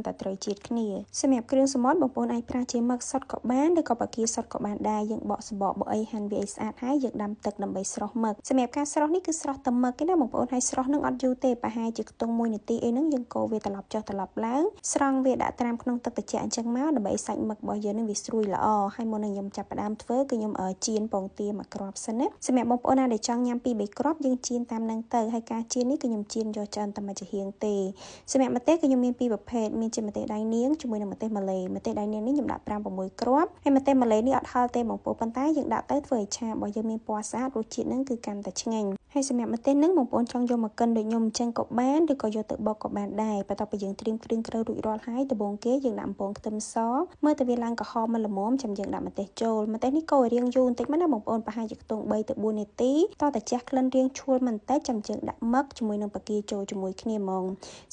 តែត្រូវជាតិគ្នាសម្រាប់គ្រឿងសមុទ្របងប្អូនអាចប្រើជាមឹកសុទ្ធក៏បានឬក៏បង្គាសុទ្ធក៏បានដែរយើងបកសបកបអីហាន់វាឲ្យស្អាតហើយយើងដាំទឹកដើម្បីស្រុះមឹកសម្រាប់ការស្រុះនេះគឺស្រុះតែមឹកទេណាបងប្អូនហើយស្រុះនឹងអត់យូរទេប្រហែលជាខ្ទង់1នាទីអីហ្នឹងយើងកូរវាត្រឡប់ចុះត្រឡប់ឡើងស្រង់វាដាក់ត្រាំក្នុងទឹកត្រជាក់អញ្ចឹងមកដើម្បីសាច់មឹករបស់យើងនឹងវាស្រួយល្អហើយមុននឹងខ្ញុំចាប់ផ្ដើមធ្វើគឺខ្ញុំចៀនពងទាមួយគ្រាប់សិនណាសម្រាប់បងប្អូនណាដែលចង់ញ៉ាំពី3គ្រាប់យើងចៀនតាមនឹងទៅហើយការចៀននេះគឺខ្ញុំចៀនយកច្រើនតែមួយចំហៀងទេសម្រាប់ម្ទេសគឺខ្ញុំមានពីរប្រភេទមានជាម្ទេសដៃនាងជាមួយនឹងម្ទេសម៉ាឡេម្ទេសដៃនាងនេះខ្ញុំដាក់5 6គ្រាប់ហើយម្ទេសម៉ាឡេនេះអត់ហឹរទេបងប្អូនប៉ុន្តែយើងដាក់ទៅធ្វើឲ្យឆារបស់យើងមានពណ៌ស្អាតរសជាតិនឹងគឺកាន់តែឆ្ងាញ់ហើយសម្រាប់ម្ទេសហ្នឹងបងប្អូនចង់យកមកកិនដូចខ្ញុំអញ្ចឹងក៏បានឬក៏យកទៅបុកក៏បានដែរបន្ទាប់ពីយើងត្រៀមគ្រឿងក្រៅរួចរាល់ហើយដំបូងគេយើងដាក់អំពងខ្ទឹមសមើលទៅវាឡើងក្រហមមកល្មមចាំយើងដាក់ម្ទេសចូលម្ទេសនេះកូរឲ្យរៀងយូរបន្តិចមកណាបងប្អូនប្រហែលជាខ្ទង់3ទៅ4នាទីតតែជះក្លិនរៀងឈួលបន្តិចចាំយើងដាក់មឹកជាមួយនឹងបង្គាចូលជាមួយគ្នាហ្មង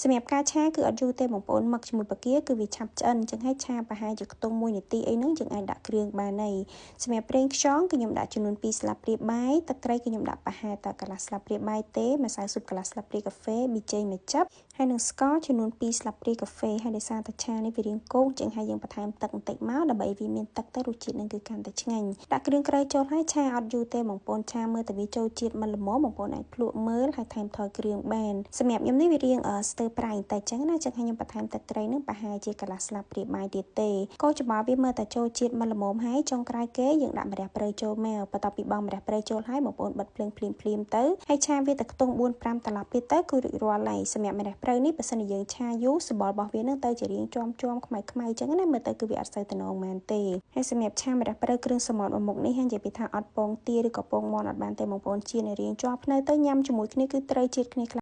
សម្រាប់ការឆាគឺអត់យូរទេបងប្អូនមឹកជាមួយបង្គាគឺវាឆាប់ឆ្អិនអញ្ចឹងហើយឆាប្រហែលជាខ្ទង់1នាទីអីហ្នឹងយើងអាចដាក់គ្រឿងបានហើយសម្រាប់ប្រេងខ្យងគឺខ្ញុំដាក់ចំនួន2ស្លាបព្រាបាយទឹកត្រីគឺខ្ញុំដាក់ប្រហែលតែកន្លះស្លាបព្រាបាយទេម្សៅស៊ុបកន្លះស្លាបព្រាកាហ្វេប៊ីចេងមួយចិបហើយនឹងស្ករចំនួន2ស្លាបព្រាកាហ្វេហើយដោយសារតែឆានេះវារៀងគោកអញ្ចឹងហើយយើងបន្ថែមទឹកបន្តិចមកដើម្បីវាមានទឹកទៅរសជាតិនឹងគឺកាន់តែឆ្ងាញ់ដាក់គ្រឿងក្រៅចូលហើយឆាអត់យូរទេបងប្អូនឆាមើលតែវាចូលជាតិមិនល្មមបងប្អូនអាចភ្លក់មើលហើយថែមថយគ្រឿងបានសម្រាប់ខ្ញុំនេះវារៀងស្ទើរប្រៃបន្តិចចឹងណាចឹងហើយខ្ញុំបន្ថែមទឹកត្រីនឹងប្រហែលជាកន្លះស្លាបព្រាបាយទៀតទេកូរច្បល់វាមើលតែចូលជាតិមិនល្មមហើយចុងក្រោយគេយើងដាក់ម្រះព្រៅចូលមកបន្ទាប់ពីបង់ម្រះព្រៅចូលហើយបងប្អូនបិទភ្លើងភ្លាមភ្លាមទៅហើយឆាវាទៅខ្ទង់4 5ត្រឡប់ទៀតទៅគឺរួចរាល់ហើយសម្រាប់ម្រះព្រៅនេះបើសិនជាយើងឆាយូរសម្បុររបស់វានឹងទៅជារៀងជាំជាំខ្មៅខ្មៅចឹងណាមើលទៅគឺវាអត់សូវតំណងមែនទេហើយសម្រាប់ឆាម្រះព្រៅគ្រឿងសមុទ្រមួយមុខនេះហានិយាយពីថាអត់ពងទាឬក៏ពងមាន់អត់បានទេបងប្អូនចៀនឲ្យរៀងជាប់ភ្នៅទៅញ៉ាំជាមួយគ្នាគឺត្រូវជាតិគ្នាខ្លាំង។